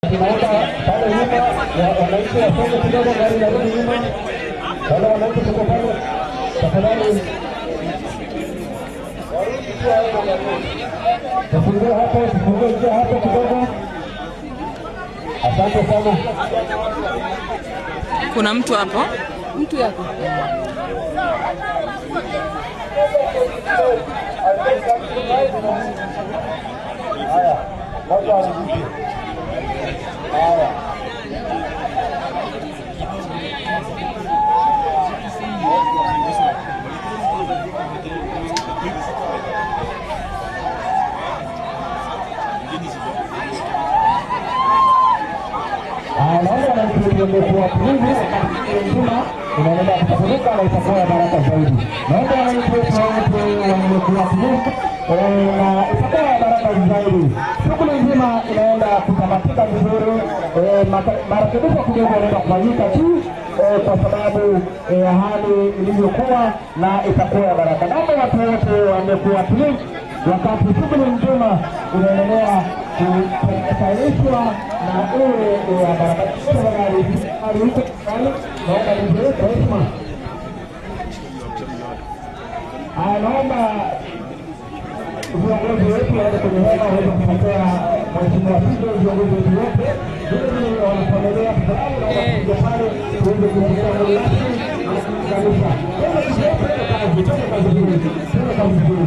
Tunaomba pale nyuma wananchi wasonge kidogo, gari narudi nyuma. Wale wananchi tuko pale, tafadhali tufungue hapo, tufungue njia hapo kidogo. Asante sana. Kuna mtu hapo? Mtu yako. Haya, watu warudishe. Haya. Naomba wananchi tuendelee kuwa tulivu wakati nzima inaendelea kutafurika na itakuwa ya baraka zaidi. Naomba wananchi wetu wote waendelee kuwa tulivu na itakuwa ya baraka zaidi. Shughuli nzima inaenda kutamatika vizuri, marekebisho kidogo yanaenda kufanyika tu kwa sababu ya hali ilivyokuwa na itakuwa ya baraka. Naomba watu wote wamekuwa tulivu wakati shughuli nzima inaendelea kutayarishwa na iwe ya baraka. Tafadhali, naomba nije kwa heshima. Naomba viongozi wetu waende kwenye hema waweze kupokea mheshimiwa Sido, viongozi wetu wote vile vile wanafamilia, tafadhali naomba tuje pale tuweze kupokea mwili rasmi na kuunganisha. Twende kazi, twende kazi hii, twende kazi hii.